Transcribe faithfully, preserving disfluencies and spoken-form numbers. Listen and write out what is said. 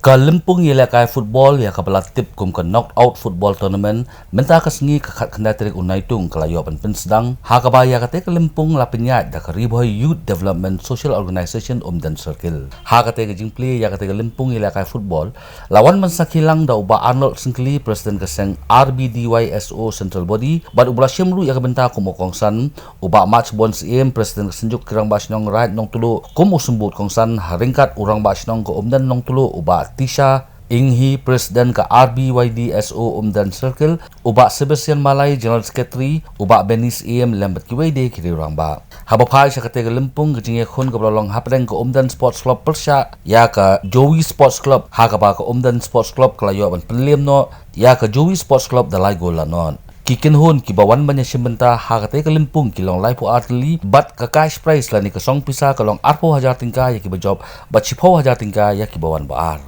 Ka lympung ïalehkai football ïa kaba la tip kum ka knockout football tournament mynta ka sngi ka khatkhyndai tarik u Naitung ka la ïoh ban pynsdang, ha kaba ïa katei ka lympung la pynïaid da ka Ri Bhoi Youth Development Social Organisation Umden Circle. Ha katei ka jingplie ïa katei ka lympung ïalehkai football la wan ban sakhi lang da u Bah Arnold Syngkli, President ka seng R B D Y S O Central Body, bad uba la shim ruh ïa ka bynta kum u kongsan, u Bah Machbon Syiem, President ka Synjuk ki Rangbah Shnong Raid Nongtuluh, kum u symbud kongsan, ha ryngkat u Rangbah Shnong ka Umden Nongtuluh, u Bah Tisha Inghi, President ka R B Y D S O Umden Circle, u Bah Sebastian Malai, General Secretary, u Bah Benny Syiem, lem bad kiwei de ki riew rangbah. Haba phai sha katei ka lympung, ka jingïakhun kaba la long hapdeng ka Umden Sports Club pyrshah ïa ka Jowi Sports Club, ha kaba ka Umden Sports Club ka la ïoh ban pynliem noh ïa ka Jowi Sports Club da lai gol la nod. Ki kynhun kiba wan ban ïashim bynta ha katei ka lympung ki long laiphew ar tylli, bad ka cash prize lane ka song pisa ka long arphew hajar tyngka ïa kiba jop, bad shiphew hajar tyngka ïa kiba wan ba ar.